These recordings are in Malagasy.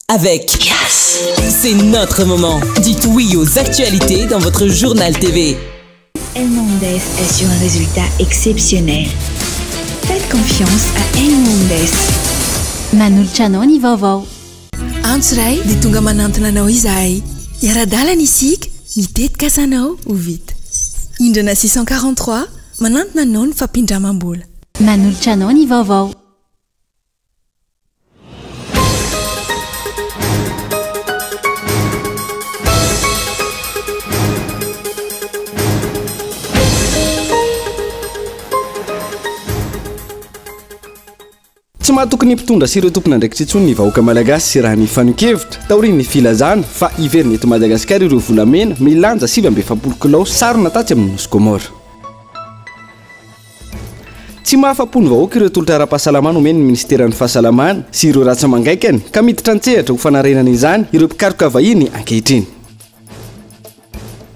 Avec Yas, c'est notre moment. Dites oui aux actualités dans votre journal TV. Elmondes assure un résultat exceptionnel. Faites confiance à Elmondes. Manolotra anao ny vaovao. Antso iray dia tonga manantona anao izahay. Hiara-dalana isika, ny tetikasanao ho vita. Indrana 643, manantona anao ny fampindramam-bola. Manolotra anao ny vaovao. Tsy mahatoky ny mpitondra sy ireo tompon'andraikitra intsony ny vahoaka malagasy raha ny fanehoan-kevitra taorian'ny filazana fa hiverina eto Madagasikara ireo volamena milanja 49 kilao sarona tatsy amin'ny Nosy Comores. Tsy mahafa-po ny vahoaka ireo tolotra ara-pahasalamana omen'ny minisiteran'ny Fahasalamana sy ireo ratsa-mangaikany ka miditra an-tsehatra ho fanarenana izany ireo mpikaroka vahiny ankehitriny.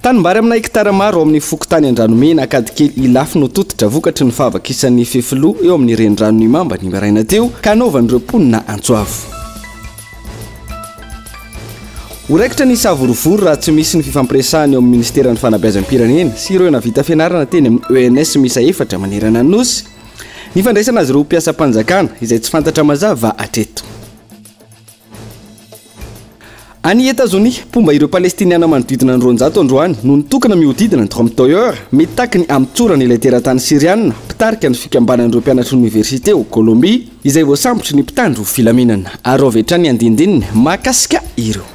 Tanimbary amina hekitara maro ao amin'ny fokontany Andranomena Ankadikely Ilafy no tototra vokatry ny fahavakisan'ny fefiloha eo amin'ny reniranon'Imamba ny maraina teo ka hanaovan'ireo mponina antso avo. Ho raikitra ny savorovoro raha tsy misy ny fifampiresahana eo amin'ny minisiteran'ny fanabeazam-pirenena sy ireo nahavita fianarana teny amin'ny ENS miisa efatra manerana ny Nosy. Ny fandraisana azy ireo ho mpiasam-panjakana izay tsy fantatra mazava hatreto. Any Etazonia, mpomba ireo Palestiniana manodidina ny 200 androany no nitokona mihodidina ny Trump Tower, mitaky ny hamotsorana ilay teratany Syriana mpitarika ny fikambanan'ireo mpianatry ny oniversite ao Kolombia, izay voasambotry ny mpitandro filaminana. Araho avy hatrany ny andinindininy mahakasika ireo.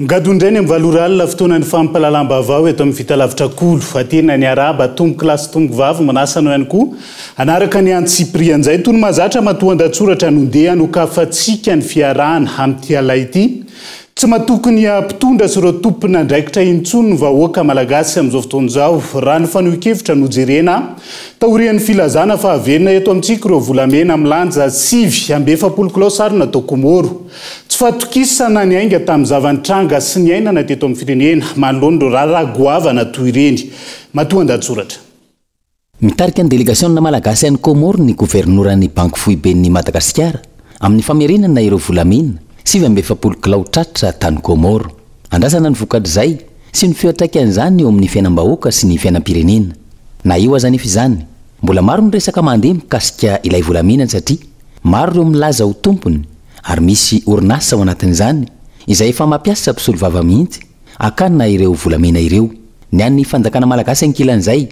Migadona indray ny amin'ny valo ora alina, fotoanan'ny fampahalalam-baovao eto amin'ny Fitalavitra Kolo. Aterina ny arahaba tompoko lahy sy tompoko vavy, manasa anao ihany koa hanaraka ny antsipirian'izay. Toy ny mahazatra, matoan-dahatsoratra no ndeha hanokafantsika ny fiarahana amin'ity alina ity. Tsy matoky ny mpitondra sy ireo tompon'andraikitra intsony ny vahoaka malagasy amin'izao fotoana izao, raha ny fanehoan-kevitra no jerena. Taorian'ny filazana fa haverina eto amintsika ireo volamena milanja 49 kilao sarona tao Komoro. Tsy fahatokisana niainga tamin'ny zava-nitranga sy niainana teto amin'ny firenena manoloana ireo raharaha goavana toy ireny. Matoan-dahatsoratra. Mitarika ny delegasiona malagasy any Comores ny governoran'ny Banky foiben'i Madagasikara amin'ny famerenana ireo volamena 49 kilao tratra tany Comores. Andrasana ny vokatr'izay sy ny fiantraikan'izany eo amin'ny fiainam-bahoaka sy ny fiainam-pirenena. Na eo aza anefa izany, mbola maro ny resaka mandeha mikasika ilay volamena satria maro ireo milaza ho tompony ary misy orinasa ao anatin'izany izay efa mampiasa mpisolovava mihitsy hakana ireo volamena ireo. Ny an'ny fanjakana malagasy ankilan'izay,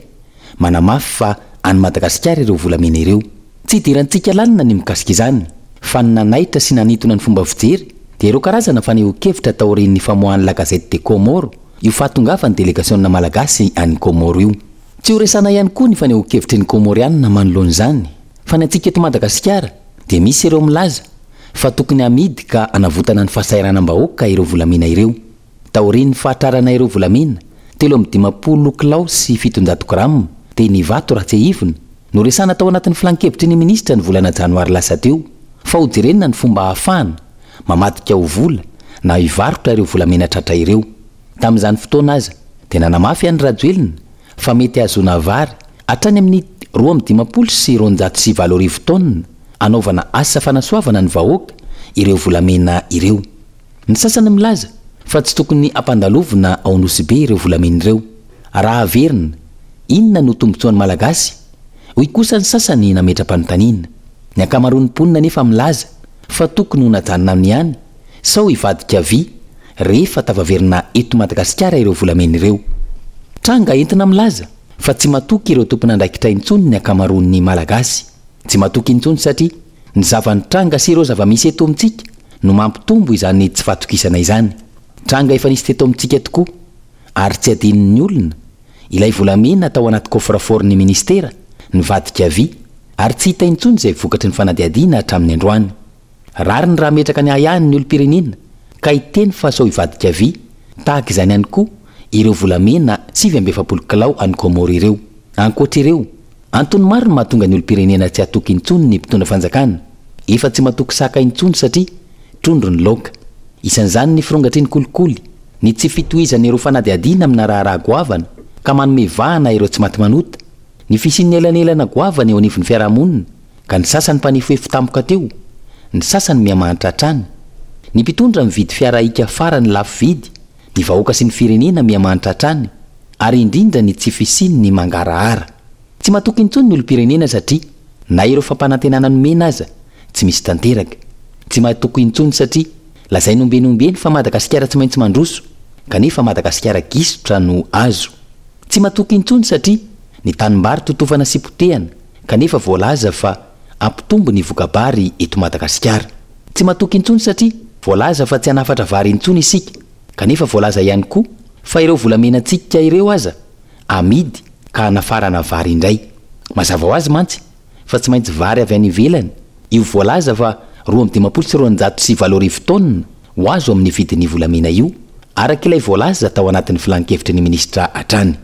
Manamafy fa any Madagasikara ireo volamena ireo. Tsy idirantsika lalina ny mikasika izany, fa ny nanaitra sy nanintona ny fomba fijery dia ireo karazana fanehoan-kevitra taorian'ny famoahan'ny La Gazette des Comores io fahatongavan'ny delegasiona malagasy any Comores io. Tsy ho resahana ihany koa ny fanehoan-kevitry ny Komorianina manoloana izany, fa ny antsika eto Madagasikara dia misy ireo milaza fa tokony hamidy ka hanavotana ny fahasahiranam-bahoaka ireo volamena ireo. Taorian'ny fahatrarana ireo volamena, 53 kilao sy 700 grama, teny Ivato raha tsiahivina, noresahana tao anatin'ny filankevitry ny minisitra ny volana janoary lasa teo, fa hojerena ny fomba ahafahana mamadika ho vola na hivarotra ireo volamena tratra ireo. Tamin'izany fotoana aza dia nanamafy Andry Rajoelina fa mety hahazoana vary hatrany amin'ny 8252 taonina hanaovana asa fanasoavana ny vahoaka ireo volamena ireo. Ny sasany milaza fa tsy tokony hampandalovina ao Nosy Be ireo volamena ireo. Raha averina, inona no tombontsoan'ny Malagasy? Hoy kosa ny sasany nametra-panontaniana. Ny ankamaroan'ny mponina anefa milaza fa tokony ho najanona any ihany sao hivadika vy rehefa tafaverina eto Madagasikara ireo volamena ireo. Tranga entina milaza fa tsy matoky ireo tompon'andraikitra intsony ny ankamaroan'ny Malagasy. Tsy matoky intsony satria ny zava-nitranga sy ireo zava-misy eto amintsika no mampitombo izany tsy fahatokisana izany. Tranga efa nisy teto amintsika tokoa ary tsy adinon'ny olona ilay volamena tao anaty coffre-fort ny ministera nivadika vy ary tsy hita intsony izay vokatry ny fanadihadiana hatramin'ny androany. Rariny raha hametraka ny ahiahiny ny olom-pirenena ka hiteny fa sao hivadika vy tahaka izany ihany koa ireo volamena 49 kilao any Comores ireo. Ankoatra ireo, antony maro no mahatonga ny olom-pirenena tsy hatoky intsony ny mpitondra fanjakana. Efa tsy matoky saka intsony satria trondro ny laoka. Isan'izany ny firongatry ny kolikoly, ny tsy fitohizan'ireo fanadihadiana amina raharaha goavana ka manome vahana ireo tsy maty manota, ny fisian'ny elanelana goavana eo anivon'ny fiarahamonina ka ny sasany mpanefoefo tampoka teo, ny sasany miha-mahantra hatrany. Ny mpitondra mividy fiara hika farany lafo vidy, ny vahoaka sy ny firenena miha-mahantra hatrany, ary indrindra ny tsy fisian'ny mangarahara. Tsy matoky intsony ny olom-pirenena satria na ireo fampanantenana nomena aza tsy misy tanteraka. Tsy matoky intsony satria lazaina ombieny ombieny fa Madagasikara tsy maintsy mandroso kanefa Madagasikara gisitra no azo. Tsy matoky intsony satria ny tanimbary totofana sy potehana kanefa voalaza fa hampitombo ny voka-bary eto Madagasikara. Tsy matoky intsony satria voalaza fa tsy hanafatra vary intsony isika kanefa voalaza ihany koa fa ireo volamenantsika ireo aza amidy ka hanafarana vary indray. Mazava ho azy mantsy fa tsy maintsy vary avy any ivelany io voalaza fa 252 taonina ho azo amin'ny vidin'ny volamena io, araka ilay voalaza tao anatin'ny filankevitry ny minisitra hatrany.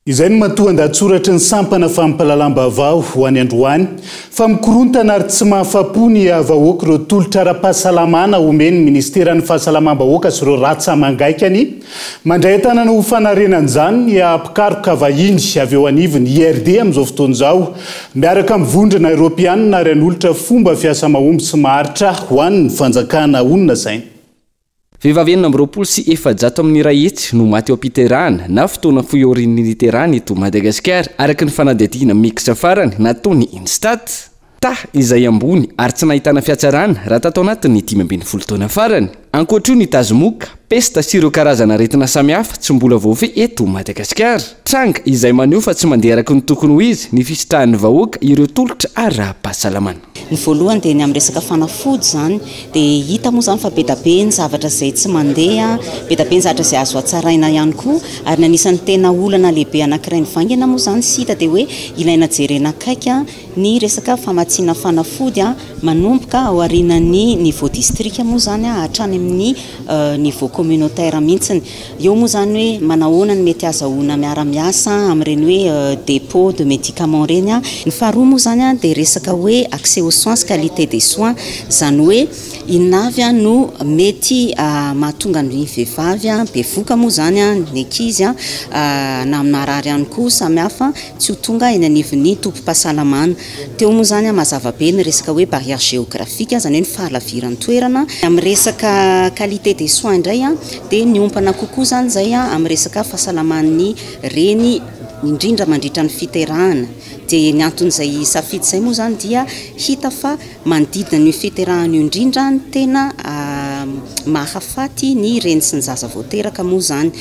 Izay no matoan-dahatsoratry ny sampana fampahalalam-baovao ho any androany fa mikorontana ary tsy mahafapo ny vahoaka ireo tolotra ara-pahasalamana omen'ny minisiteran'ny fahasalamam-bahoaka sy ireo ratsa-mangaikany. Mandray an-tanana ho fanarenana izany ny mpikaroka vahiny avy eo anivon'ny IRD amin'izao fotoana izao miaraka amin'ny vondrona eoropeanina ary hanolotra fomba fiasa mahomby sy maharitra ho an'ny fanjakana honina saina. Vehivavy 426 amin'ny 100 no maty eo am-piterahana na fotoana fohy aorian'ny niterahana eto Madagasikara, araka ny fanadihadiana Mix farany nataon'ny Instat. Taha izay ambony ary tsy nahitana fihatsarana raha tato anatin'ny 15 taona farany. Ankoatra io ny tazomoka, pesta sy ireo karazana aretina samihafa tsy mbola voafehy eto Madagasikara. Tranga izay maneho fa tsy mandeha araka ny tokony ho izy ny fisitrahan'ny vahoaka ireo tolotra ara-pahasalamana. Ny voalohany dia ny amin'ny resaka fanafody izany, dia hita moa izany fa be dia be ny zavatra izay tsy mandeha, be dia be ny zavatra izay azo hatsaraina ihany koa, ary ny anisan'ny tena olana lehibe anankiray mivaingana moa izany sy hita dia hoe ilaina jerena akaiky ny resaka famatsiana fanafody manomboka ao aorianan'ny niveau district moa izany hatrany amin'ny niveau communautaire mihitsiny. Eo moa izany hoe manahoana no mety azahoana miara-miasa amin'ireny hoe dépôt de médicaments ireny. Ny faharoa moa izany dia resaka hoe accès aux soins sy qualité des soins, izany hoe inona avy no mety mahatonga ny vehivavy bevoka moa izany, ny ankizy na marary ihany koa samy hafa tsy ho tonga eny anivon'ny tobim-pahasalamana. Teo moa izany mazava be ny resaka hoe barrière géographique, izany hoe ny fahalaviran'ny toerana. Amin'ny resaka qualité des soins indray dia niompana kokoa izany izay amin'ny resaka fahasalaman'ny reny indrindra mandritra ny fiterahana. Dia ny anton'izay safidy izay moa izany dia hita fa manodidina an'io fiterahana io indrindra no tena mahafaty ny reny sy ny zaza vao teraka moa izany.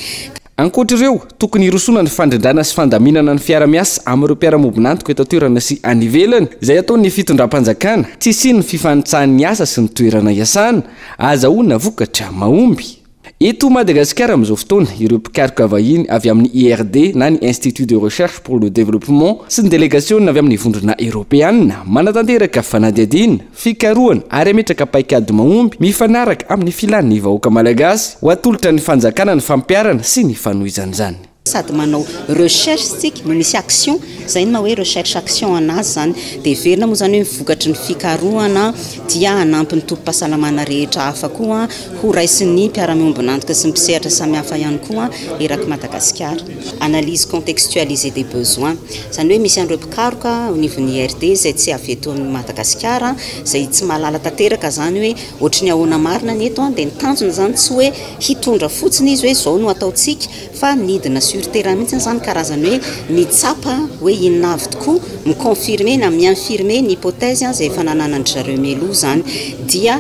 Ankoatra ireo, tokony hirosoana ny fandrindrana sy fandaminana ny fiara-miasa amin'ireo mpiara-miombon'antoka eto an-toerana sy any ivelany, izay ataon'ny fitondram-panjakana, tsy hisian'ny fifanitsahan'ny asa sy ny toerana iasana, ahazahoana vokatra mahomby. Eto Madagasikara amin'izao fotoana, ireo mpikaroka vahiny avy amin'ny IRD na ny Institut de Recherche pour le Développement sy ny delegasiona avy amin'ny Vondrona Eoropeana manatanteraka fanadihadiana, fikarohana ary hametraka paikady mahomby mifanaraka amin'ny filan'ny vahoaka malagasy ho atolotra ny fanjakana ny fampiharana sy ny fanohizana izany. Sady manao recherche isika no misy action, izay no maha hoe recherche action anazy izany. Dia heverina moa izany hoe ny vokatry ny fikarohana dia hanampy ny tobim-pahasalamana rehetra hafa koa ho raisin'ny mpiara-miombon'antoka sy ny mpisehatra samihafa ihany koa erak'i Madagasikara. Analyse contextualisée des besoins, izany hoe misy an'ireo mpikaroka ao anivon'ny IRD izay tsy avy eto Madagasikara, izay tsy mahalala tanteraka izany hoe ohatry ny ahoana marina ny eto, dia ny tanjona izany tsy hoe hitondra fotsiny izy hoe izao no ataontsika fa midina sur terrain mihitsy izany karazany hoe mitsapa hoe inona avy tokoa, mi-confirmer na mi-infirmer ny hypothèse izay efa nananan-dry zareo mialoha izany. Dia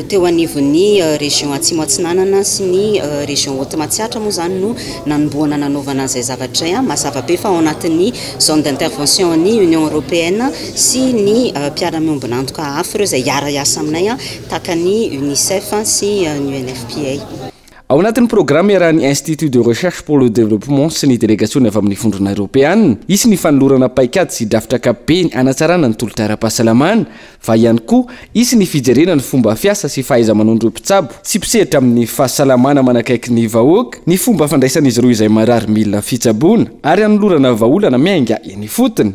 Teo anivon'ny région Atsimo Atsinanana sy ny région Haute Matsiatra moa izany no nanombohana nanaovana an'izay zavatra izay. Mazava be fa ao anatin'ny zone d'intervention an'ny Union Européenne sy ny mpiara-miombon'antoka hafa ireo izay hiara-hiasa aminay tahaka ny Unicef sy ny UNFPA. Ao anatin'ny programa iarahan'ny Institut de Recherche pour le Développement sy ny delegasiona avy amin'ny Vondrona Eoropeana, hisy ny fanolorana paikady sy drafitra ankapobeny hanatsarana ny tolotra ara-pahasalamana, fa ihany koa hisy ny fijerena ny fomba fiasa sy fahaiza-manaon'ireo mpitsabo sy mpisehatra amin'ny fahasalamana manakaiky ny vahoaka, ny fomba fandraisan'izy ireo izay marary mila fitsaboana, ary hanolorana vahaolana miainga eny ifotony.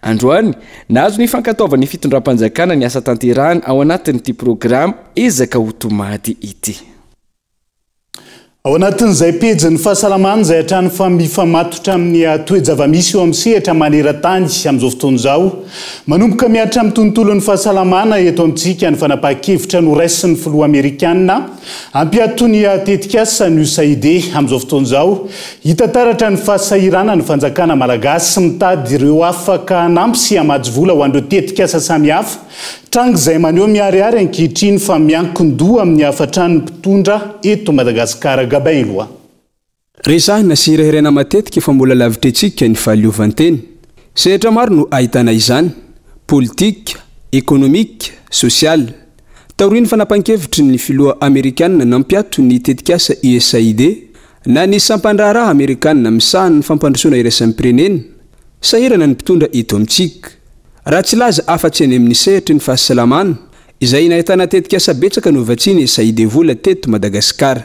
Androany, nahazo ny fankatoavan'ny fitondram-panjakana ny asa tanterahana ao anatin'ity programa Ezaka ho Tomady ity. Ao anatin'izay pejin'ny fahasalamana izay hatrany fa mifamatotra amin'ny toe-javamisy eo amin'ny sehatra maneran-tany amin'izao fotoana izao. Manomboka mihatra amin'ny tontolon'ny fahasalamana eto amintsika ny fanapahan-kevitra noraisin'ny filoha amerikana hampiato ny tetikasa ny USAID amin'izao fotoana izao. Hita taratra ny fahasahiranan'ny fanjakana malagasy mitady ireo afaka hanampy sy hamatsy vola ho an'ireo tetikasa samihafa Tranga izay maneho miharihary ankehitriny fa miankin-doha amin'ny hafa hatrany ny mpitondra eto Madagasikara. Gabin Eloi. Resahina sy hirahiraina matetika fa mbola lavitra antsika ny fahaleovantena. Sehatra maro no ahitana izany, politika, ekonomika, sosialy. Taorian'ny fanapahan-kevitry ny filoha amerikana nampiato ny tetikasa USAID, na ny sampan-draharaha amerikana misahana ny fampandrosoana iraisam-pirenena, sahirana ny mpitondra eto amintsika. Raha tsy hilaza afa-tsy any amin'ny sehatry ny fahasalamana, izay nahitana tetikasa betsaka novatsian'i Saïd vola teto Madagasikara.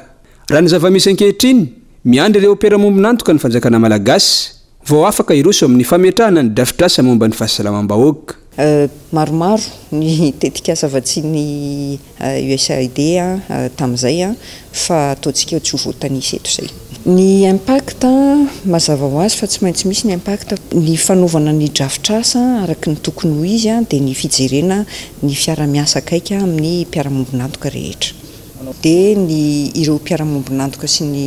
Raha ny zava-misy ankehitriny, miandry ireo mpiara-mombon'antoka ny fanjakana malagasy vao afaka hiroso amin'ny fametrahana ny drafitrasa momba ny fahasalamam-bahoaka. Maromaro ny tetikasa vatsian'ny USAID tamin'izay fa ataontsika tsy ho voatanisa eto izay. Ny impact, mazava ho azy fa tsy maintsy misy ny impact. Ny fanaovana ny drafitrasa araka ny tokony ho izy dia ny fijerena ny fiara-miasa akaiky amin'ny mpiara-mombon'antoka rehetra. Dia ny ireo mpiara-mombon'antoka sy ny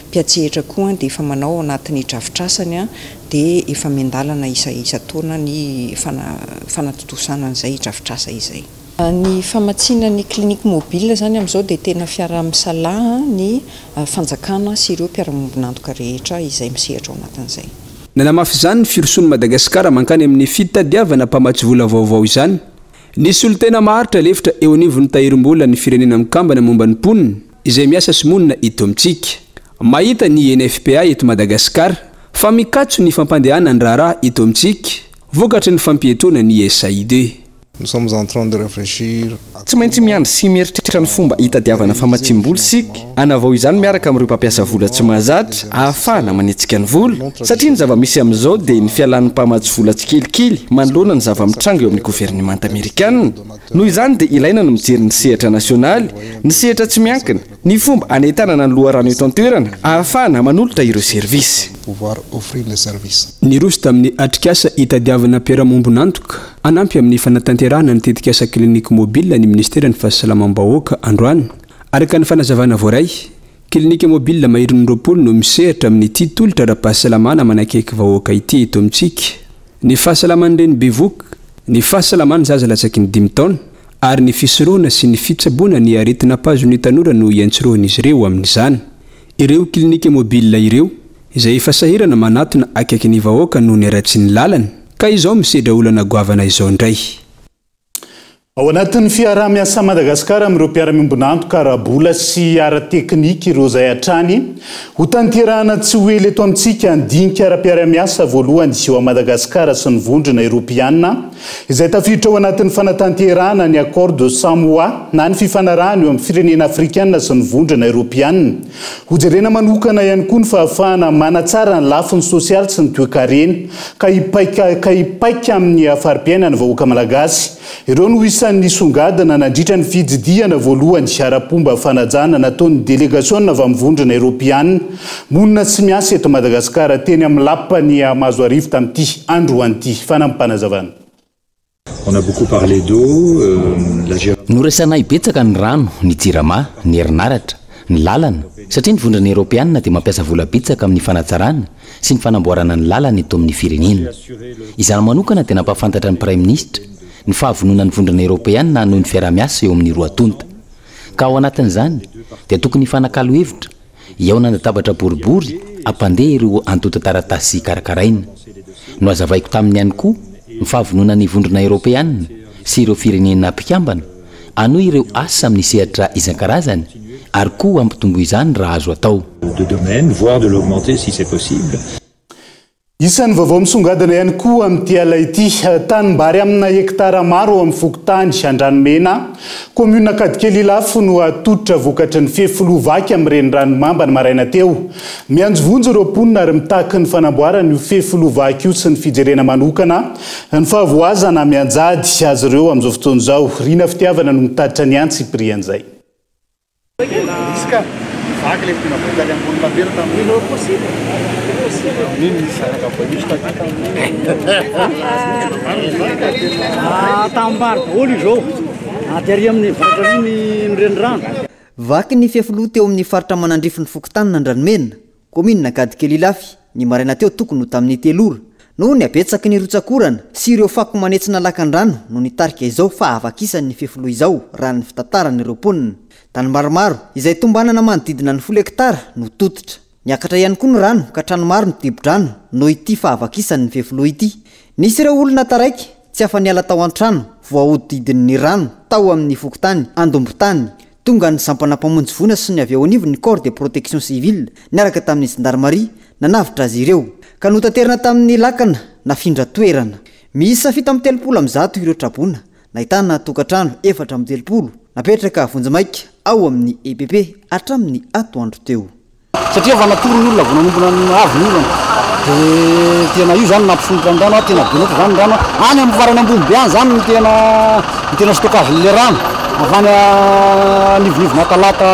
mpiantsehatra koa dia efa manao ao anatin'ny drafitrasany dia efa miandalana isa-taona ny fanatontosana an'izay drafitrasa izay. Ny famatsiana ny clinique mobile izany amin'izao dia tena fiaraha-misalahy ny fanjakana sy ireo mpiara-miombon'antoka rehetra izay misehatra ao anatin'izay. Nanamafy izany ny firosoan'i Madagasikara mankany amin'ny fitadiavana mpamatsy vola vaovao izany ny solontena maharitra lefitra eo anivon'ny tahirim-bolan'ny Firenena Mikambana momba ny mponina izay miasa sy monina eto amintsika. Mahita ny UNFPA eto Madagasikara fa mikatso ny fampandehanana ny raharaha eto amintsika vokatry ny fampiatoana ny USAID. Nous sommes en train de réfléchir à Tsy maintsy miandry sy mieritreritra ny fomba hitadiavana famatsiam-bola isika, hanavao izany miaraka amin'ireo mpampiasa vola tsy mahazatra ahafahana manetsika ny vola, satria ny zava-misy amin'izao dia ny fialan'ny mpamatsy vola tsikelikely manoloana ny zava-mitranga eo amin'ny governemanta amerikana. Noho izany dia ilaina ny mijery ny sehatra nasionaly, ny sehatra tsy miankina, Ny fomba hanentanana ny loharano eto an-toerana ahafahana manolotra ireo servisy. Pouvoir offrir les services. Niroso tamin'ny atrikasa hitadiavana mpiara-mombon'antoka hanampy amin'ny fanatanterahana ny tetikasa Clinique Mobile ny minisiteran'ny Fahasalamam-bahoaka androany. Araka ny fanazavana voaray, clinique mobile maherin'ny 20 no misehatra amin'ity tolotra ara-pahasalamana manakaiky vahoaka ity eto amintsika. Ny fahasalaman'ny reny bevohoka, ny fahasalaman'ny zaza latsaky ny dimy taona, ary ny fisorohana sy ny fitsaboana ny aretina mpahazo ny tanora no iantsorohan'izy ireo amin'izany. Ireo clinique mobile ireo, izay efa sahirana manatona akaiky ny vahoaka noho ny haratsian'ny lalana, ka izao misedra olana goavana izao indray. Ao anatin'ny fiaraha-miasa Madagasikara amin'ireo mpiara-miombon'antoka ara-bola sy ara-teknika ireo izay hatrany ho tanterahana tsy ho ela eto amintsika ny dinika ara-piarahamiasa voalohany eo amin'i Madagasikara sy ny Vondrona Eropeana izay tafiditra ao anatin'ny fanatanterahana ny Accord de Samoa na ny fifanarahana eo amin'ny firenena afrikana sy ny Vondrona Eoropeana. Hojerena manokana ihany koa ny fahafahana manatsara ny lafiny sosialy sy ny toekarena ka hipaika ka hipaika amin'ny fari-piainan'ny vahoaka malagasy. Ireo no isan'ny nisongadina nandritra ny fitsidihana voalohany ara-pomba fanajana nataon'ny delegasiona avy amin'ny Vondrona Eoropeana monina sy miasa eto Madagasikara teny amin'ny lapan'i Mahazoarivo tamin'ity androany ity. Fanampim-panazavana. On a beaucoup parlé d'eau, la gérance. Noresahanay betsaka ny rano, ny jirama, ny herinaratra, ny lalana, satria ny Vondrona Eoropeanina dia mampiasa vola betsaka amin'ny fanatsarana sy ny fanamboarana ny lalana eto amin'ny firenena. Izany manokana dia nampahafantatra ny Praiminisitra ny fahavononan'ny Vondrona Eoropeanina hanohy ny fiaraha-miasa eo amin'ny roa tonta. Ka ao anatin'izany dia tokony hifanakalo hevitra Hihaona an-databatra boribory hampandeha ireo antontan-taratasy karakaraina. Nohazavaiko taminy ihany koa ny fahavononan'ny Vondrona Eoropeana sy ireo firenena mpikambana hanohy ireo asa amin'ny sehatra isan-karazany ary koa hampitombo izany raha azo atao. de domaine, voire de l'augmenter si c'est possible. Isan'ny vaovao misongadina ihany koa amin'ity ala ity, tanimbary amina hektara maro ao amin'ny fokontany Andranomena, kaominina Ankadikely Ilafy no tototra vokatry ny fefiloha vaky amin'ny renirano Mamba ny maraina teo. Miantso vonjy ireo mponina ary mitaky ny fanamboarana io fefiloha vaky io sy ny fijerena manokana ny fahavoazana mianjady azy ireo amin'izao fotoana izao. Rina Fitiavana no mitatitra ny antsipirian'izay. Nisy ka vaky ilay tena vokaly ambony tabera tamin'iny. Iny nisy zanaka voanio taty tamin'iny. Tanimbary daholo izao, aty ary amin'ny avaratra ary ny renirano. Vaky ny fefiloha teo amin'ny faritra manandrify ny fokontanin'Andranomena, kaominina Ankadikely Ilafy, ny maraina teo tokony ho tamin'ny telo ora. Noho ny habetsaky ny rotsak'orana sy ireo fako manetsina lakan-drano no nitarika izao fahavakisan'ny fefiloha izao raha ny fitantaran'ireo mponina. Tany maromaro, izay tombanana manodidina ny folo hektara no tototra. Niakatra ihany koa ny rano ka trano maro no dibo-drano noho ity fahavakisan'ny fefiloha ity. Nisy ireo olona taraiky tsy afa-niala tao an-trano voahodidin'ny rano tao amin'ny fokontany Andombotany. Tonga ny sampana mpamonjy voina sy ny avy eo anivon'ny Corps de protection civile niaraka tamin'ny zandarimaria nanavotra azy ireo ka notaterina tamin'ny lakana nafindra toerana. Miisa 137 ireo traboina nahitana tokantrano 34 napetraka vonjimaika ao amin'ny EPP hatramin'ny atoandro teo. Satria efa natory ny olona vao nanomboka avy ny orana dia tena io zany nampisondrotra ny rano a, tena be loatra zany ny rano a, any amin'ny farany ambony be any zany no tena no tena stockage-n'le rano, avy any anivonivon'Atalata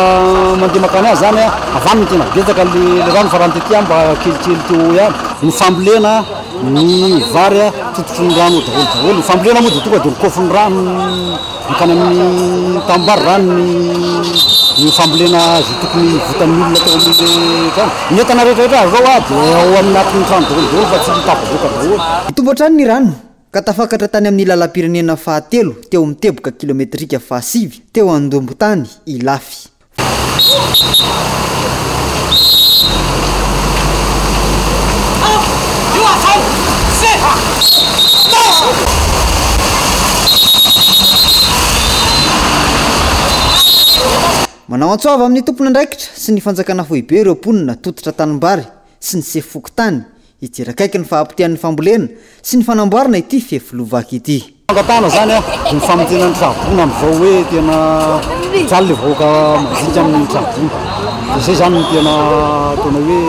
mandeha mankany any zany a, avy any no tena betsaka le le rano fa raha ny tety any mba kelikely teo eo ihany. Ny fambolena, ny vary a, tototry ny rano daholo daholo, ny fambolena moa dia tonga dia ny rano. Mankany amin'ny tanimbary izany ny ny fambolena izay tokony vitan'ny olona tao amin'ilay trano. Ny entana rehetra rehetra azo ao dia ao anatin'ny trano daholo daholo fa tsy tafavoaka daholo. Nitombo hatrany ny rano ka tafakatra tany amin'ny lalam-pirenena fahatelo teo amin'ny teboka kilometrika fahasivy teo Andombotany Ilafy. Manao antso avo amin'ny tompon'andraikitra sy ny fanjakana foibe ireo mponina tototra tanimbary sy ny sefo fokontany Hijery akaiky ny fahapotehan'ny fambolena sy ny fanamboarana ity fefiloha vaky ity. Fangatahana izany an, dia ny famonjena ny traboina amin'izao hoe tena mijaly ilay vahoaka madinika amin'ny traboina. Dia izay izany no tena ataonay hoe,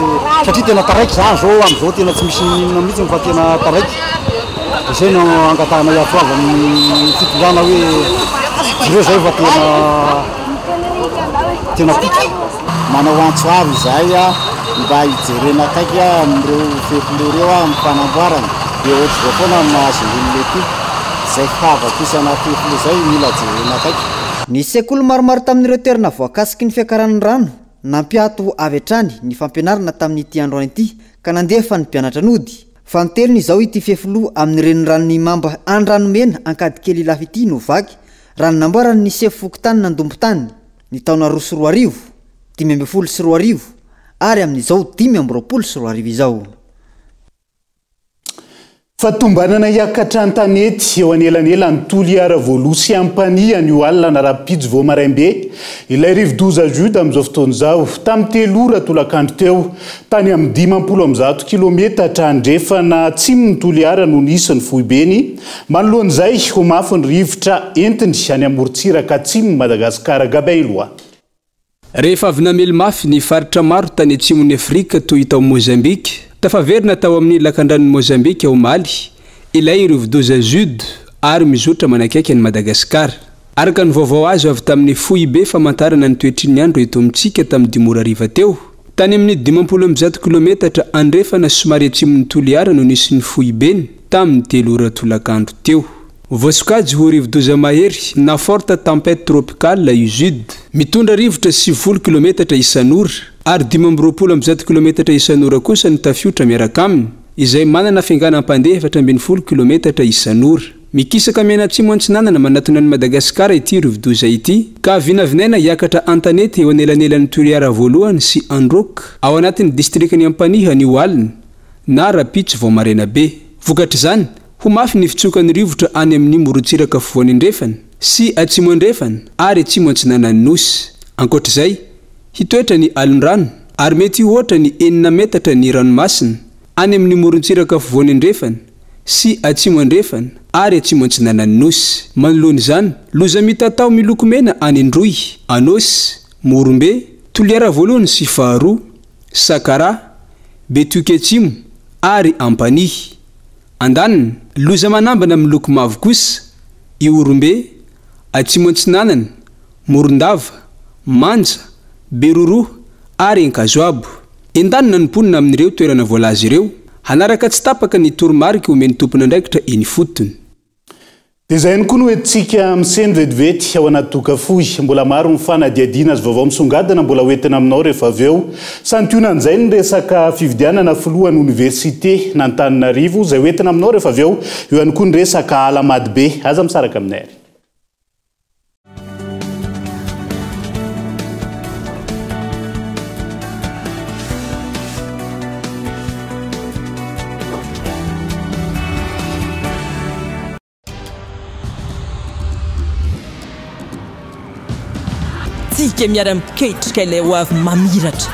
satria tena taraiky izany izao amin'izao tena tsy misy n'inona mihitsy fa tena taraiky. Dia izay no angatahanay antso avo amin'ny fitondrana hoe jereo izay fa tena tena potika. Manao antso avo izahay mba hijerena akaiky amin'ireo fefiloha ireo amin'ny fanamboarana. Dia ohatr'izao foana ny mahazo ny olona ety. Izay fahavakisana fefiloha izay mila jerena akaiky. Nisy sekoly maromaro tamin'ireo toerana voakasiky ny fiakaran'ny rano nampiato avy hatrany ny fampianarana tamin'ity androany ity ka nandefa ny mpianatra nody. Fanintelony izao ity fefiloha amin'ny reniranon'Imamba Andranomena Ankadikely Ilafy ity no vaky raha ny nambaran'ny sefo fokontany Nandombotany. ny taona 2002, 2015 ary amin'izao 2025 izao. Fa tombanana hiakatra an-tanety eo anelanelan'i Toliara Voaloha sy Ampanihy anio alina na rahampitso vao maraim-be ilay rivodoza Jude amin'izao fotoana izao. Tamin'ny telo ora tolakandro teo, tany amin'ny 150 kilometatra andrefana atsimon'i Toliara no nisy ny foibeny. Manoloana izay, ho mafy ny rivotra entiny any amorontsiraka atsimon'i Madagasikara Gabin Eloi. Rehefa avy namely mafy ny faritra maro tany atsimon'i Afrika toy tao Mozambika, tafaverina tao amin'ny lakandranon'i Mozambika omaly ilay rivodoza Jude ary mizotra manakaiky an'i Madagasikara. Araka ny vaovao azo avy tamin'ny foibe famantarana ny toetry ny andro eto amintsika tamin'ny dimy ora hariva teo, tany amin'ny 150 kilometatra andrefana somary atsimon'i Toliara no nisy ny foibeny tamin'ny telo ora tolakandro teo. Voasokajy ho rivodoza mahery na forte tempête tropicale i Jude. Mitondra rivotra 90 kilometatra isan'ora ary 125 kilometatra isan'ora kosa ny tafiotra miaraka aminy, izay manana fianganam-pandeha 14 kilometatra isan'ora. Mikisaka mianatsimo antsinanana manatona an'i Madagasikara ity rivodoza ity, ka vinavinaina hiakatra an-tanety eo anelanelan'i Toliara voalohany sy Androka, ao anatin'ny distrikan'i Ampanihy anio alina, na rahampitso vao maraina be. Vokatr'izany, ho mafy ny fitsokan'ny rivotra any amin'ny morontsiraka afovoany andrefana sy atsimo andrefana ary atsimo antsinanan'ny Nosy. Ankoatra izay, hitoetra ny alon-drano ary mety hihoatra ny enina metatra ny ranomasina. any amin'ny morontsiraka afovoany andrefana sy atsimo andrefana ary atsimo antsinanan'ny Nosy. Manoloana izany, loza mitatao miloko mena any Androy, Anôsy, Morombe, Toliara voalohany sy faharoa, Sakaraha, Betioky Atsimo ary Ampanihy. Andaniny, loza manambana miloko mavo kosa, Ihorombe, Atsimo Antsinanana, Morondava, Manja, Beroroha ary Ankazoabo. Entanina ny mponina amin'ireo toerana voalaza ireo, hanaraka tsy tapaka ny toromarika omen'ny tompon'andraikitra eny ifotony. Dia izay ihany koa no entintsika miseno vetivety ao anaty doka fohy. Mbola maro ny fanadihadiana sy vaovao misongadina mbola ho entina aminao rehefa avy eo. Santionan'izay ny resaka fividianana filohan'ny oniversiten'Antananarivo izay ho entina aminao rehefa avy eo. Eo ihany koa ny resaka ala madibe. Aza misaraka aminay ary. Tsika miara-miketrika ilay ho avy mamiratra.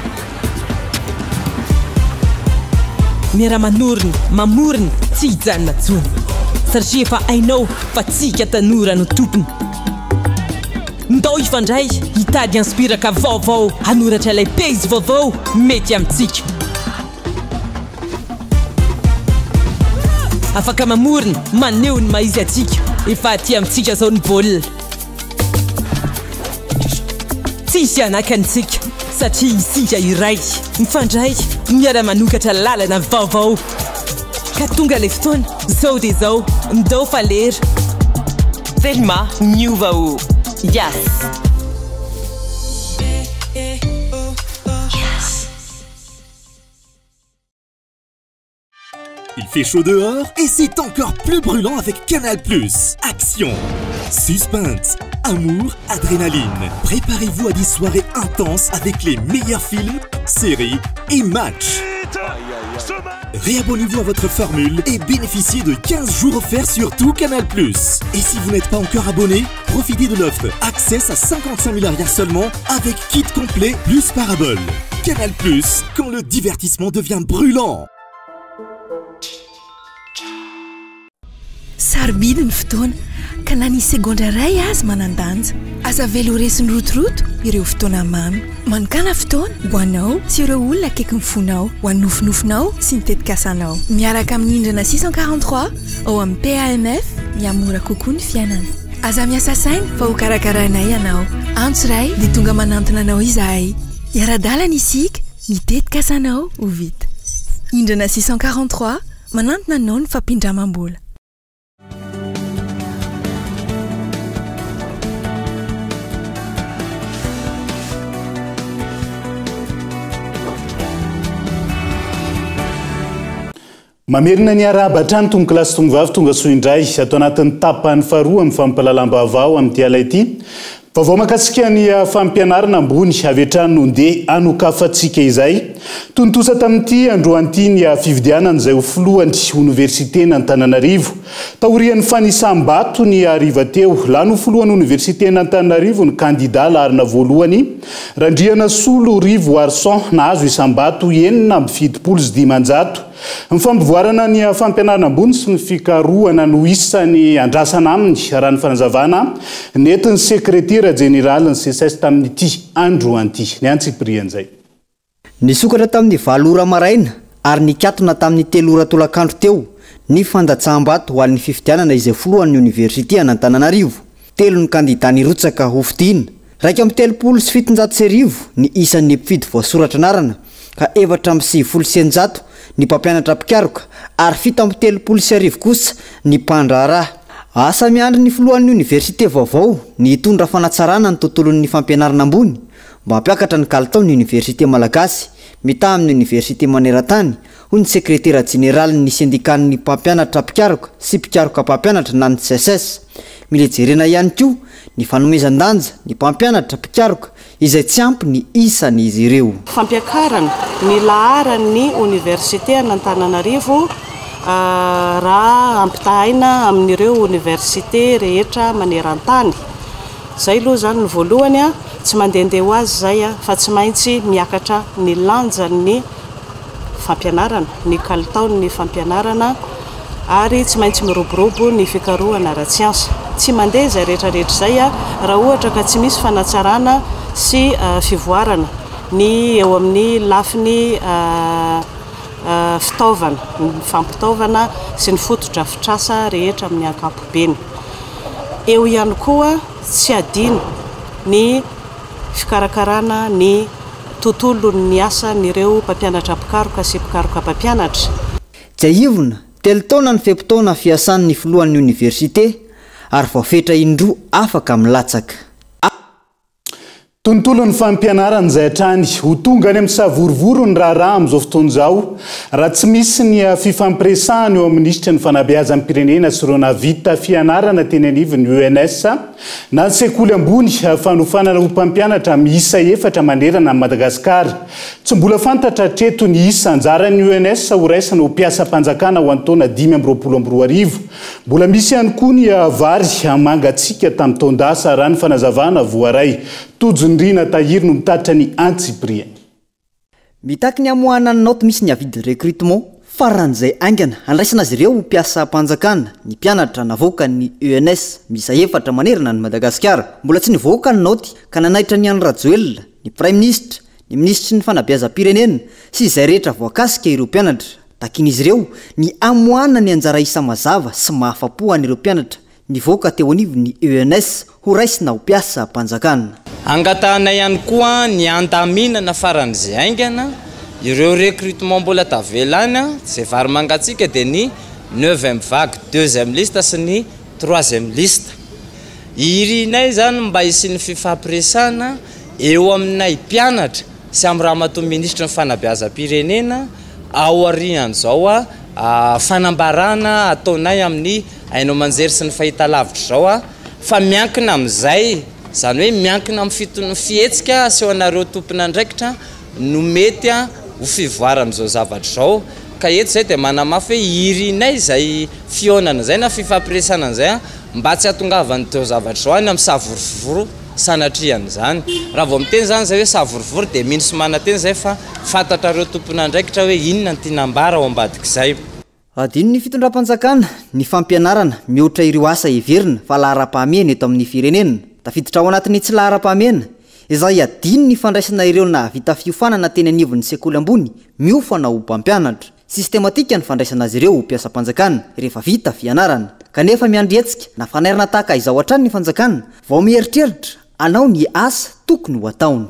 Miara-manorina, mamorona, tsy hijanona intsony. Satria efa hainao fa tsika tanora no tompony. Ndao hifandray, hitady inspiraka vaovao, hanoratra ilay pejy vaovao mety amintsika. Afaka mamorona, maneho ny maha izy antsika. Efa aty amintsika izao ny baolina. Tsy hisy hanakana isika satria isika iray, mifandray, miara-manokatra lalana vaovao. Ka tonga ilay fotoana, izao dia izao, ndao fa lera. Telma miova o! Yas! Il fait chaud dehors et c'est encore plus brûlant avec Canal+. Action, suspense, amour, adrénaline. Préparez-vous à des soirées intenses avec les meilleurs films, séries et matchs. Réabonnez-vous à votre formule et bénéficiez de 15 jours offerts sur tout Canal+. Et si vous n'êtes pas encore abonné, profitez de l'offre Access à 55 000 arrière seulement avec kit complet plus parabole. Canal+, quand le divertissement devient brûlant. Sarobidy ny fotoana, ka na ny segondra iray aza manan-danja. Aza avela ho resin'ny rotoroto ireo fotoana mamy. Manokàna fotoana ho anao sy ireo olona akaikin'ny fonao, ho an'ny nofinofinao sy ny tetikasanao. Miaraka amin'ny Indrana 643 ao amin'ny PAMF, mihamora kokoa ny fiainana. Aza miasa saina fa hokarakarainay ianao. Antso iray dia tonga manantona anao izahay. Hiara-dalana isika, ny tetikasanao ho vita. Indrana 643, manantona anao ny fampindramam-bola. Mamerina ny arahaba hatrany tompokolahy sy tompovavy tonga soa indray ato anatin'ny tapany faharoa amin'ny fampahalalam-baovao amin'ity ala ity. Vaovao mahakasika ny fampianarana ambony avy hatrany no ndeha hanokafantsika izay. Tontosa tamin'ity androany ity ny fifidianana izay ho filohan'ny oniversiten'Antananarivo. Taorian'ny fanisam-bato ny hariva teo, lany ho filohan'ny oniversiten'Antananarivo ny kandidà laharana voalohany, Randrianasolo Rivo Arson, nahazo isam-bato 576. Ny fampivoarana ny fampianarana ambony sy ny fikarohana no isan'ny andrasana aminy, raha ny fanazavana nentin'ny sekretera jeneralin'ny Seces tamin'ity androany ity. Ny antsipirian'izay. Nisokatra tamin'ny valo ora maraina ary nikatona tamin'ny telo ora tolakandro teo ny fandatsaham-bato ho an'ny fifidianana izay filohan'ny oniversite an'Antananarivo. Telo ny kandidà nirotsaka hofidiana. 1731 ny isan'ny mpifidy voasoratra anarana ka 694 ny mpampianatra mpikaroka ary 1037 kosa ny mpandraharaha. Asa miandry ny filohan'ny oniversite vaovao ny hitondra fanatsarana ny tontolon'ny fampianarana ambony Mba hampiakatra ny kalitaon'ny oniversite malagasy mitaha amin'ny oniversite maneran-tany, hoy ny sekretera jeneralin'ny sendikan'ny mpampianatra mpikaroka sy mpikaroka mpampianatra na ny Seces. Mila jerena ihany koa ny fanomezan-danja ny mpampianatra mpikaroka izay tsy ampy ny isan'izy ireo. Fampiakarana ny laharan'ny oniversite an'Antananarivo raha ampitahaina amin'ireo oniversite rehetra maneran-tany. Zay aloha zany ny voalohany a, tsy mandehandeha ho azy zay a, fa tsy maintsy miakatra ny lanjan'ny fampianarana, ny kalitaon'ny fampianarana ary tsy maintsy miroborobo ny fikarohana ara-tsiansa. Tsy mandeha izay rehetra rehetra izay raha ohatra ka tsy misy fanatsarana sy fivoarana ny eo amin'ny lafiny fitaovana, ny fampitaovana sy ny fotodrafitrasa rehetra amin'ny ankapobeny. Eo ihany koa tsy adino ny fikarakarana ny tontolon'ny asan'ireo mpampianatra mpikaroka sy mpikaroka mpampianatra. Tsiahivina, telo taona ny fe-potoana fiasan'ny filohan'ny oniversite ary voafetra indroa afaka milatsaka. Tontolon'ny fampianarana izay hatrany. Ho tonga any amin'ny savorovoro ny raharaha amin'izao fotoana izao raha tsy misy ny fifampiresahana eo amin'ny minisitry ny fanabeazam-pirenena sy ireo nahavita fianarana teny anivon'ny ENS na ny sekoly ambony fanofanana ho mpampianatra miisa efatra manerana an'i Madagasikara. Tsy mbola fantatra hatreto ny isa anjaran'ny ENS horaisina ho mpiasam-panjakana ho an'ny taona 2025. Mbola misy ihany koa ny vary mangatsiaka tamin'ny taon-dasa, raha ny fanazavana voaray. Tojo Nirina Tahiry no mitatitra ny antsipiriany. Mitaky ny hamoahana ny naoty misy ny avis de recrutement faran'izay haingana handraisana azy ireo ho mpiasam-panjakana ny mpianatra navoakan'ny ENS miisa efatra manerana an'i Madagasikara. Mbola tsy nivoaka ny naoty ka nanaitra an'i Andry Rajoelina, ny Praiminisitra, ny minisitry ny fanabeazam-pirenena sy izay rehetra voakasika ireo mpianatra. Takian'izy ireo ny hamoahana ny anjara isa mazava sy mahafa-po an'ireo mpianatra Nivoaka teo anivon'ny ENS ho raisina ho mpiasam-panjakana. Angatahanay ihany koa ny handaminana faran'izay haingana ireo recrutement mbola tavela any, izay vary mangatsiaka dia ny neuvième vague deuxième liste sy ny troisième liste. Irinay izany mba hisian'ny fifampiresahana eo aminay mpianatra sy amin'ny Ramatoa Minisitry ny Fanabeazam-pirenena aorian'izao fanambarana ataonay amin'ny haino aman-jery sy ny fahitalavitra izao aho fa miankina amin'izay, izany hoe miankina amin'ny fitony fihetsika asehonareo tompon'andraikitra no mety ho fivoaran'izao zavatra izao, ka eto izay dia manamafy hoe irinay izay fihaonana izay na fifampiresahana izay mba tsy hahatongavan'izao zavatra izao any amin'ny savorovoro sanatrian'izany. Raha vao miteny izany izay hoe savorovoro dia mino sy manantena izay fa fantatrareo tompon'andraikitra hoe inona no tiana ambara ao ambadik'izay. Adinon'ny fitondram-panjakana ny fampianarana mihoatra ireo asa heverina fa laharam-pahamehana eto amin'ny firenena. Tafiditra ao anatin'ny tsy laharam-pahamehana izay adino ny fandraisana ireo nahavita fiofanana teny anivon'ny sekoly ambony miofana ho mpampianatra. Sistematika ny fandraisana azy ireo ho mpiasam-panjakana rehefa vita fianarana. Kanefa miandry hetsika na fanairana tahaka izao hatrany ny fanjakana vao mieritreritra hanao ny asa tokony ho ataony.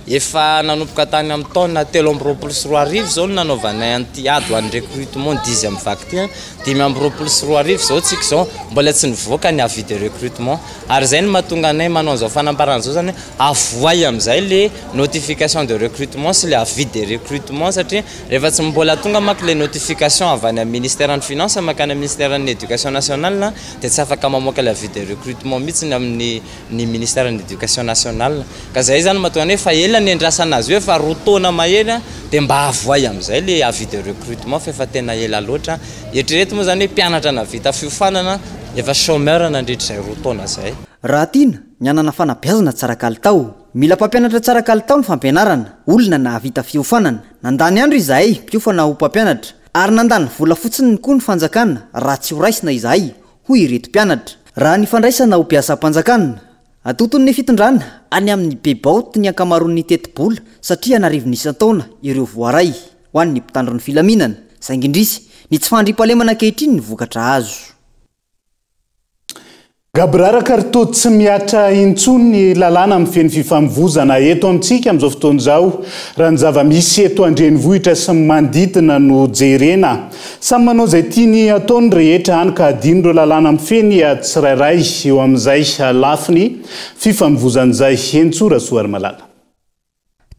Efa nanomboka tany amin'ny taona 2023 izao no nanaovanay an'ity ady ho an'ny recrutement dixième vague ity an, 2025 izao tsika izao mbola tsy nivoaka ny avis de recrutement ary izay no mahatonga anay manao an'izao fanambarana izao izany hoe avoay amin'izay le notification de recrutement sy le avis de recrutement satria rehefa tsy mbola tonga manko le notification avy any amin'ny ministeran'ny finance mankany amin'ny ministeran'ny éducation nationale dia tsy afaka mamoaka le avis de recrutement mihitsy ny amin'ny ny ministère ny éducation nationale ka zay zany mahatonga ny hoe efa ela niandrasana azy io efa roa taona mahery a dia mba avoay amin'izay le avis de recrutement fa efa tena ela loatra, eritrereto moa zany hoe mpianatra nahavita fiofanana efa chômeur nandritra izay roa taona zay. Raha tiana ny hanana fanabeazana tsara kalitao, mila mpampianatra tsara kalitao ny fampianarana, olona nahavita fiofanana. Nandany andro izahay mpiofana ho mpampianatra, ary nandany vola fotsiny koa ny fanjakana raha tsy ho raisina izahay hoy ireto mpianatra. Raha ny fandraisana ho mpiasam-panjakana, atoton'ny fitondrana any amin'ny be baoty ny ankamaroan'ny tetibola satria an'arivony isan-taona ireo voaray ho an'ny mpitandro ny filaminana, saingy indrisy, ny tsy fahandriampahalemana ankehitriny ny vokatra azo. Gaboraraka ary toa tsy mihatra intsony ny lalàna mifehy ny fifamoivozana eto amintsika amin'izao fotoana izao, raha ny zava-misy eto an-drenivohitra sy ny manodidina no jerena. Samy manao izay tiany hatao ny rehetra, hany ka hadino ireo lalàna mifehy ny tsirairay eo amin'izay lafiny fifamoivozana izay. Henintsoa Rasoarimalala.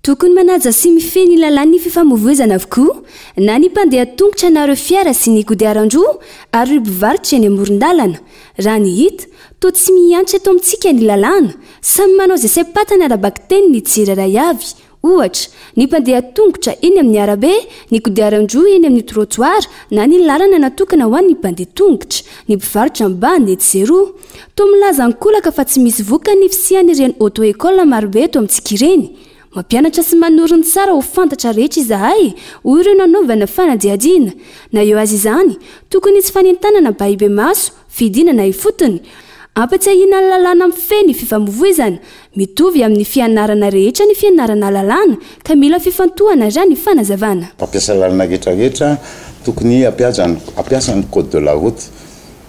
Tokony manaja sy mifehy ny lalàn'ny fifamoivoizana avokoa na ny mpandeha tongotra na ireo fiara sy ny kodiaran-droa ary ireo mpivarotra eny amoron-dalana. Raha ny hita, toa tsy mihantra eto amintsika ny lalàna. Samy manao izay saim-patany ara-bakiteny ny tsirairay avy. Ohatra, ny mpandeha tongotra eny amin'ny arabe, ny kodiaran-droa eny amin'ny trottoir na ny lalana natokana ho an'ny mpandeha tongotra, ny mpivarotra ambany etsy sy eroa. Toa milaza ankolaka fa tsy misy vokany ny fisian'ireny auto-école marobe eto amintsika ireny. Mampianatra sy manoro ny tsara ho fantatra rehetra izahay, hoy ireo nanaovana fanadihadiana. Na eo aza izany, tokony hisy fanentanana ampahibemaso, fidinana ifotony, ampatsiahiana ny lalàna mifehy ny fifamoivoizana. Mitovy amin'ny fianarana rehetra ny fianarana lalàna, ka mila fifantohana raha ny fanazavana. Mpampiasa lalana rehetra rehetra tokony hampiasa ny code de la route.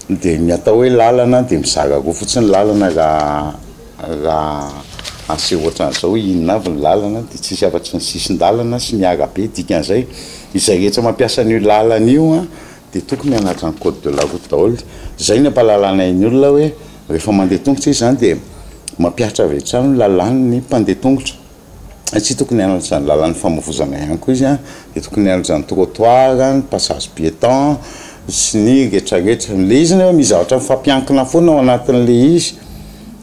Dia ny atao hoe lalana dia mizara roa fotsiny lalana raha raha aseho ohatran'izao hoe inona avy ny lalana dia tsisy afa-tsy ny sisin-dalana sy ny arabe, dikan'izay izay rehetra mampiasa an'io lalana io an dia tokony hanaja ny code de la route daholo, izay ny ampahalalanay ny olona hoe rehefa mandeha tongotra izy izany dia mampihatra avy hatrany ny lalàn'ny mpandeha tongotra. Tsy tokony hanao izany lalan'ny famovozana ihany koa izy an, dia tokony hanao izany trottoir, ny passage piéton sy ny retraretra. Ilay izy nefa misy zavatra mifampiankina foana ao anatin'ilay izy,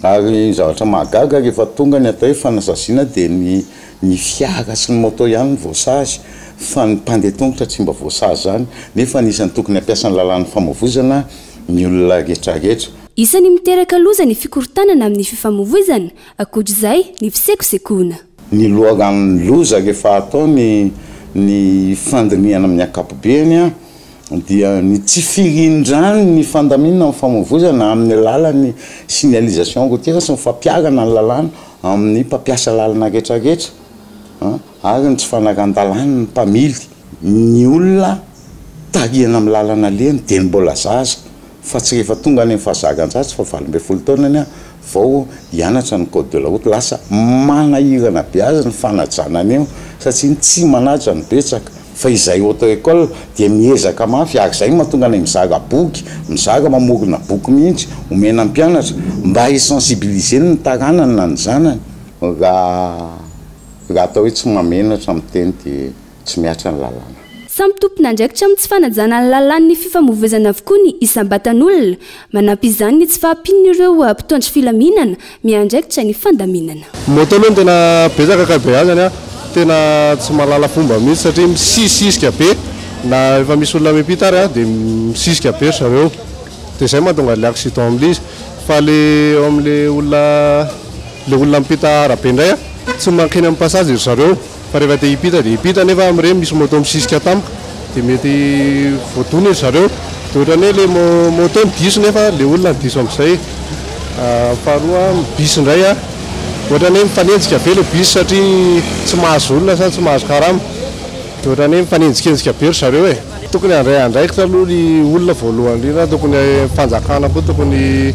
ary ny zavatra mahagaga rehefa tonga ny atao hoe fanasaziana dia ny ny fiara sy ny moto ihany no voasazy fa ny mpandeha tongotra tsy mba voasazy izany, nefa anisan'ny tokony hampiasa ny lalàn'ny famovozana ny olona retraretra. Isan'ny miteraka loza ny fikorontanana amin'ny fifamoivoizana, Ankoatra izay, ny fisekosekoana. Ny loharanon'ny loza rehefa atao ny ny fandinihana amin'ny ankapobeny dia ny tsy firindran'ny fandaminana ny famoivoizana amin'ny alalan'ny signalisation routière sy ny fampiharana ny lalàna amin'ny mpampiasa lalana rehetrarehetra ary ny tsy fanaran-dalàn'ny mpamily. Ny olona tarihana amin'ny lalana alehany dia ny mbola zaza fa tsy rehefa tonga any amin'ny fahazaran-dratsy fa 18 taonany vao hianatra ny code de la route, lasa manahirana be azy ny fanajana an'io satria ny tsy manaja no betsaka, fa izay auto école dia miezaka mafy ary izay no mahatonga anay mizara boky, mizara mamorona boky mihitsy omena mpianatra mba hi-sensibiliser-ny ny taranany na ny zanany, raha raha atao hoe tsy mahamenatra miteny dia. tsy mihatra ny lalàna. Samy tompon'andraikitra amin'ny tsy fanajana ny lalàn'ny fifamoivoizana avokoa ny isam-batan'olona. Manampy izany ny tsy fahampian'ireo mpitondro filaminana miandraikitra ny fandaminana. Moto aloha no tena betsaka ankabeazany a, tena tsy mahalala fomba mihitsy satria misisisika be na efa misy olona miampita ary a dia misisika be ry zareo dia izay mahatonga an'ilay accident amin'ilay izy fa le eo amin'ilay olona ilay olona miampita arabe indray a tsy mankeny amin'ny passage ry zareo. Fa rehefa te hipita dia hipita nefa amin'ireny misy moto misisika tampoka dia mety voadona ry zareo dia ohatran'ny hoe le moto no diso nefa le olona no diso amin'izay. Faharoa ny bus indray a, ohatran'ny hoe mifanenjika be le bus satria tsy mahazo olona sa tsy mahazo karama dia ohatran'ny hoe mifanenjikenjika be ry zareo e. Tokony handray andraikitra aloha ny olona voalohany indrindra, tokony ny fanjakana koa tokony,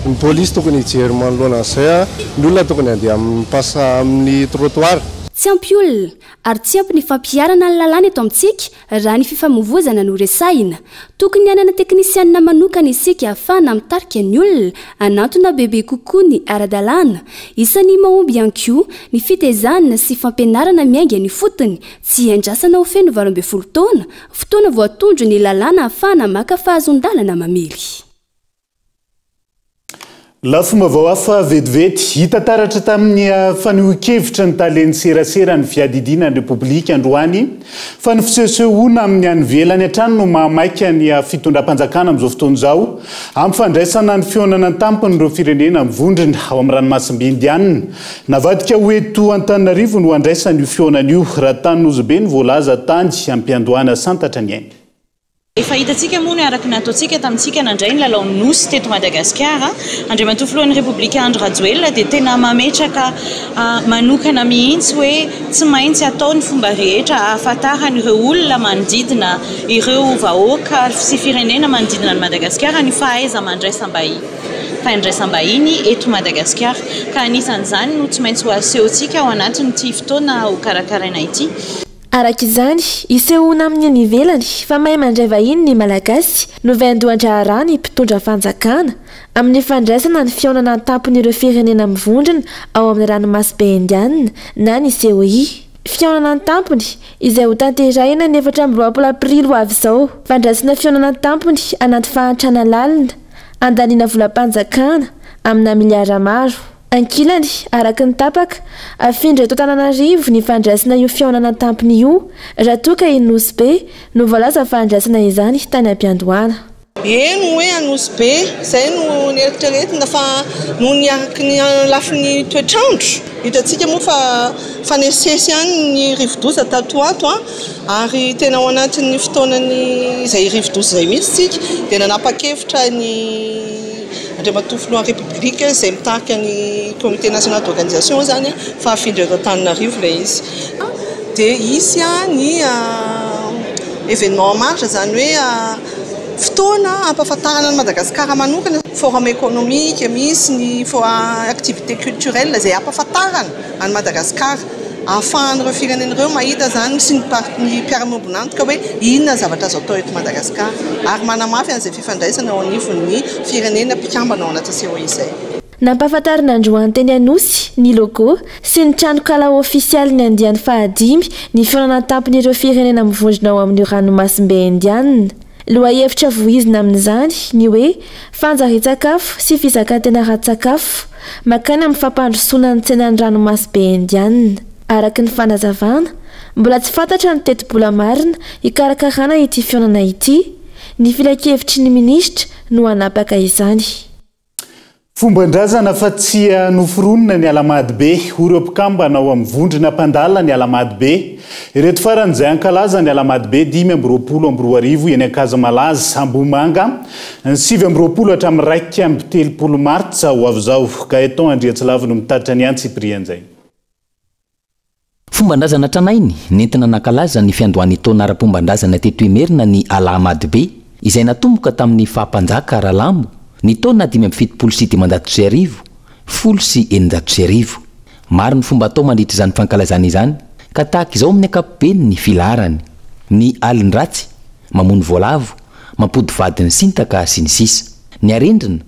ny polisy tokony hijery manoloana an'izay a, ny olona tokony handeha amin'ny passe amin'ny trottoir. Tsy ampy olona ary tsy ampy ny fampiharana ny lalàna eto amintsika raha ny fifamoivoizana no resahina. Tokony hanana teknisianina manokana isika ahafahana mitarika ny olona hanantona bebe kokoa ny ara-dalàna. Isan'ny mahomby ihany koa ny fitaizana sy fampianarana miainga any ifotony Tsy iandrasana ho feno 18 taona, fotoana voatondro ny lalàna ahafahana maka fahazoan-dalana mamily. Lafim-baovao hafa vetivety, hita taratra tamin'ny fanehoan-kevitry ny talen'ny serasera ny fiadidiana ny Repoblika androany fa ny fisehosehoana amin'ny any ivelany hatrany no mahamaika ny fitondram-panjakana amin'izao fotoana izao amin'ny fandraisana ny fihaonana an-tampon'ireo firenena mivondrona ao amin'ny ranomasimbe Indianina Navadika ho eto Antananarivo no handraisana io fihaonana io, raha tany Nosy Be no voalaza tany am-piandohana santatra ny ainy. Efa hitantsika moa ny araka ny nataontsika tamintsika nandray ny lalaon'ny Nosy teto Madagasikara. Andriamatoa Filohan'ny Repoblika Andry Rajoelina dia tena mametraka manokana mihitsy hoe tsy maintsy atao ny fomba rehetra ahafantaran'ireo olona manodidina ireo vahoaka sy firenena manodidina an'i Madagasikara ny fahaiza-mandraisam-bahiny. fandraisam-bahiny eto Madagasikara, ka anisan'izany no tsy maintsy ho asehontsika ao anatin'ity fotoana hokarakaraina ity. Araka izany, hisehoana amin'ny any ivelany fa mahay mandray vahiny ny Malagasy no vaindohan-draharaha ny mpitondra fanjakana amin'ny fandraisana ny fihaonana an-tampon'ireo firenena mivondrona ao amin'ny ranomasimbe Indiana na ny COI. Fihaonana an-tampony izay hotanterahina ny 24 aprily ho avy izao. Fandraisana fihaonana an-tampony anaty fahantrana lalina. Andaniana volam-panjakana amina miliara maro. Ankilany, araka ny tapaka, afindra eto Antananarivo ny fandraisana io fihaonana an-tampony io raha toa ka i Nosy Be no voalaza fa handraisana izany tany am-piandohana. Eny hoe Nosy Be, izay no neritreretina fa noho ny araky ny lafiny toetr'andro, hitantsika moa fa mifanesisesy ihany ny rivodoza tato ho ato ary tena ao anatin'ny fotoanan'ny izay rivodoza izay mihitsy isika dia nanapa-kevitra ny Andriamatoa Filohan'ny Repoblika izay mitarika ny Comité National d'Organisation izany fa hafindra eto Antananarivo ilay izy. Dia hisy ny événement en marge, izany hoe fotoana hampahafantarana an'i Madagasikara manokana, forum économique, misy ny activité culturelle izay hampahafantarana an'i Madagasikara, ahafahan'ireo firenena ireo mahita izany sy ny mpiara-miombon'antoka hoe inona ny zavatra azo atao eto Madagasikara ary manamafy an'izay fifandraisana eo anivon'ny firenena mpikambana ao anatin'ny COI izay. Nampahafantarina androany teny Anosy ny logo sy ny tranonkala ofisialin'ny andiany fahadimy ny fihaonana an-tampon'ireo firenena mivondrona ao amin'io ranomasimbe Indiana. Lohahevitra voizina amin'izany ny hoe fanjarian-tsakafo sy fizakan-tena ara-tsakafo, mankany amin'ny fampandrosoana ny tsenan'ny ranomasimbe Indiana. Araka ny fanazavana, mbola tsy fantatra ny tetibola marina hikarakarana ity fihaonana ity. Ny filankevitry ny minisitra no hanapaka izany. Fomban-drazana fa tsy noforonina ny Alahamadibe, hoy ireo mpikambana ao amin'ny vondrona mpandala ny Alahamadibe. Ireto farany izay hankalaza ny Alahamadibe 2025 eny Ankazomalaza, Ambohimanga, ny 29 hatramin'ny 31 martsa ho avy izao. Gaëtan Andriantsilavo no mitatitra ny antsipirian'izay. Fomban-drazana tranainy nentina nankalaza ny fiandohan'ny taona ara-pomban-drazana teto Imerina ny Alahamadibe, izay natomboka tamin'ny faha-mpanjaka Ralamo ny taona 1575, 1610. Maro ny fomba atao mandritra izany fankalazana izany ka tahaka izao amin'ny ankapobeny ny filaharany, ny alin-dratsy, mamono voalavo, mampody vady ny sintaka, sy ny sisa. Ny arendrina,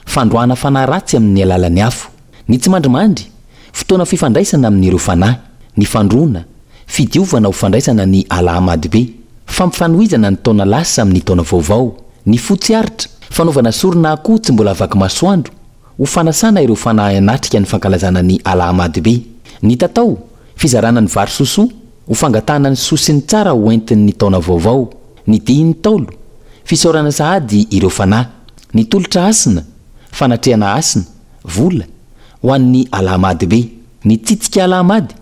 fandroahana fanahy ratsy amin'ny alalan'ny afo. Ny tsimandrimandry, fotoana fifandraisana amin'ireo fanahy, ny fandroana, fidiovana ho fandraisana ny Alahamadibe, fampifanohizana ny taona lasa amin'ny taona vaovao, ny fo tsy aritra, fanaovana sorona akoho tsy mbola vaky masoandro ho fanasana ireo fanahy hanatrika ny fankalazana ny Alahamadibe, ny tatao, fizarana ny vary sosoa ho fangatahana ny soa sy ny tsara ho entin'ny taona vaovao, ny dihin'ny Ntaolo, fisaorana sahady ireo fanahy, ny tolotra hasina, fanatrehana hasina, vola, ho an'ny Alahamady be. Ny tsitsika Alahamady,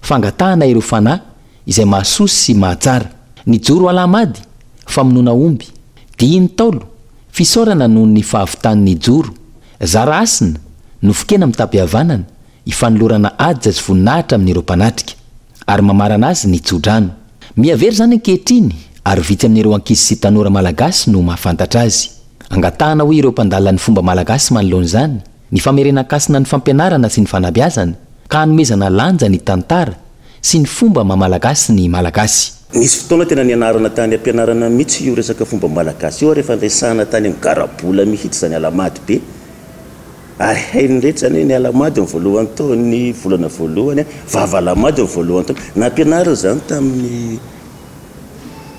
fangatahana ireo fanahy izay mahasoa sy mahatsara. Ny joro Alahamady, famonoana omby. Dihin'ny Ntaolo, fisaorana noho ny fahavitan'ny joro. Zara hasina, nofon-kena mitam-pihavanana, ifanolorana haja sy voninahitra amin'ireo mpanatrika. Ary mamarana azy ny tsodrano. Miha-very izany ankehitriny ary vitsy amin'ireo ankizy sy tanora malagasy no mahafantatra azy. Angatahana hoy ireo mpandala ny fomba malagasy manoloana izany, ny famerenan-kasina ny fampianarana sy ny fanabeazana, ka hanomezana lanja ny tantara sy ny fomba maha malagasy ny Malagasy. Nisy fotoana tena nianarana tany am-pianarana mihitsy io resaka fomba malagasy io ary efa niresahana tany amin'ny garabola mihitsy izany alahamady be ary hain'ny rehetra izany hoe ny alahamady ny voalohan'ny taona, ny volana voalohany, vava alahamady ny voalohan'ny taona. Nampianarina izany tamin'ny.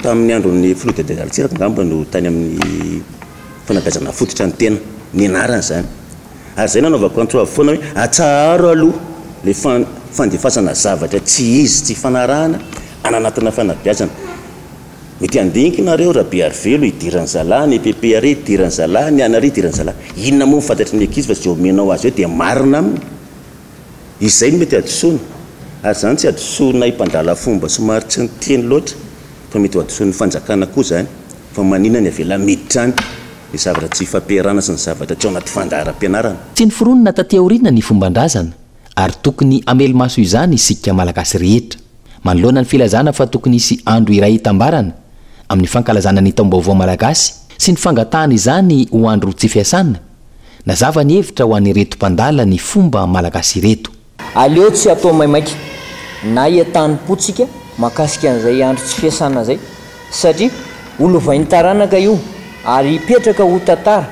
Tamin'ny andron'ny filoha Didier Ratsiraka angamba no tany amin'ny fanabeazana fototra ny tena nianarana izany. Ary izay nanaovako antso avo foana hoe atsaharo aloha ilay fandefasana zavatra tsy izy, tsy ifanarahana any anatina fanabeazana. Mety handinika nareo Rabearivelo hidiran'ny zalahy, ny EPP ary hidiran'ny zalahy, ny anary hidiran'ny zalahy. Inona moa no fantatry ny ankizy fa izay omenao azy eo dia marina aminy. Izay no mety hadisoana, ary izany tsy hadisoanay mpandala fomba somary tsy niteny loatra fa mety ho hadisoan'ny fanjakana koa izany fa maninona ny avela miditra any ny zavatra tsy ifampiarahana sy ny zavatra tsy ao anaty fandaharam-pianarana. Tsy noforonina taty aoriana ny fomban-drazana ary tokony hamelo-maso izany isika Malagasy rehetra. Manoloana ny filazana fa tokony hisy andro iray hitambarana amin'ny fankalazana ny taom-baovao malagasy sy ny fangatahana izany ho andro tsy fiasana, nazava ny hevitra ho an'ireto mpandala ny fomba malagasy ireto. Aleo tsy atao maimaika na hiatanim-po tsika mahakasika an'izay andro tsy fiasana izay satria ho lovain'ny taranaka io ary hipetraka ho tantara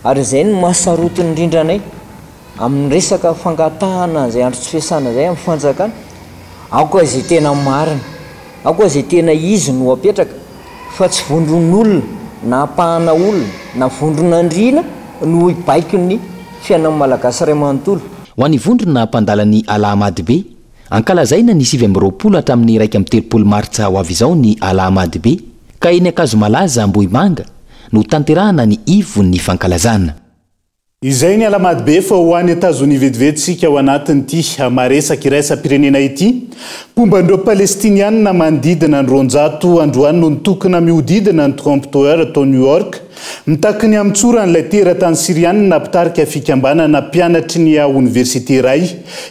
ary izay no maha sarotiny indrindra anay. Amin'ny resaka fangatahana an'izay andro tsy fiasana izay amin'ny fanjakana, aoka izay tena marina, aoka izay tena izy no apetraka fa tsy vondron'olona na ampahana olona na vondron'andriana no hibaiko ny fiainan'ny Malagasy iray manontolo. Ho an'ny vondrona mpandala ny Alahamadibe, ankalazaina ny 29 hatramin'ny 31 martsa ho avy izao ny Alahamadibe, ka eny Ankazomalaza Ambohimanga. no hotanterahana ny ivon'ny fankalazana. Izay ny Alahamady be fa ho any Etazonia vetivety isika ao anatin'ity maresaka iraisam-pirenena ity. Mpomba an'ireo Palestiniana manodidina ny 200 androany no nitokona mihodidina ny Trump Tower tao New York, mitaky ny hamotsoran'ilay teratany Syriana mpitarika fikambanana mpianatry ny oniversite iray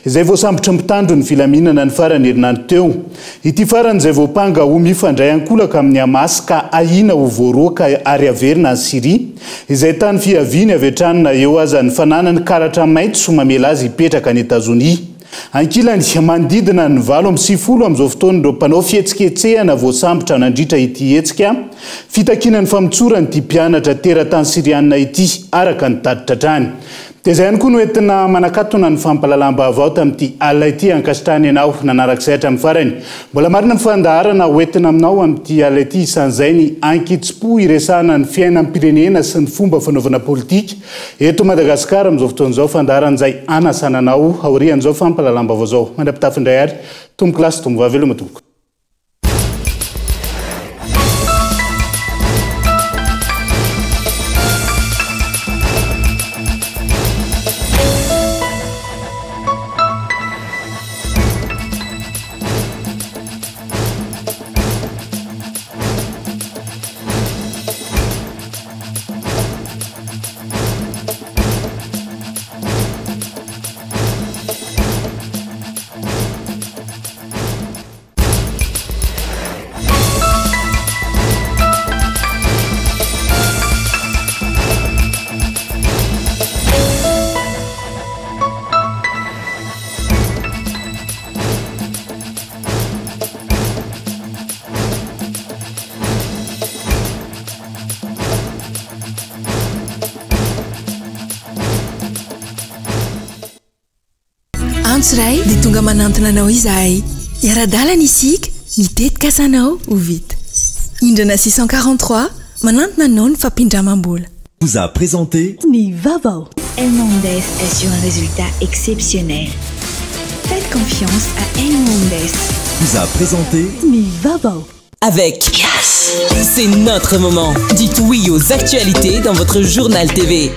izay voasambotry ny mpitandro ny filaminana ny faran'ny herinandro teo. Ity farany izay voampanga ho mifandray ankolaka amin'ny Hamas ka ahiana ho voaroaka ary haverina any Syria, izay tany fiaviany avy hatrany na eo aza ny fananany karatra maitso mamela azy hipetraka any Etazonia. Ankilany, manodidina ny 98 amin'izao fotoana ireo mpanao fihetsiketsehana voasambotra nandritra ity hetsika fitakiana ny famotsoran'ity mpianatra teratany Syriana ity, araka ny tatitra hatrany. Dia izay ihany koa no entina manakatona ny fampahalalam-baovao tamin'ity alina ity. Ankasitrahana ianao nanaraka izay hatramin'ny farany. Mbola marina ny fandaharana hoentina aminao amin'ity alina ity, isan'izay ny ankitsim-po hiresahana ny fiainam-pirenena sy ny fomba fanaovana politika eto Madagasikara amin'izao fotoana izao, fandaharana izay hanasana anao aorian'izao fampahalalam-baovao izao. Mandra-pitafy indray ary, tompokolahy sy tompovavy, veloma tompoko. Antso iray dia tonga manantona anao izahay. Hiara-dalana isika, ny tetikasanao ho vita. Indrana 643, manantona anao ny fampindramam-bola. Vous a présenté. Ny vaovao. Elmondes assure un résultat exceptionnel. Faites confiance à Elmondes. Vous a présenté. Ny vaovao. Avec Yes. C'est notre moment. Dites oui aux actualités dans votre journal TV.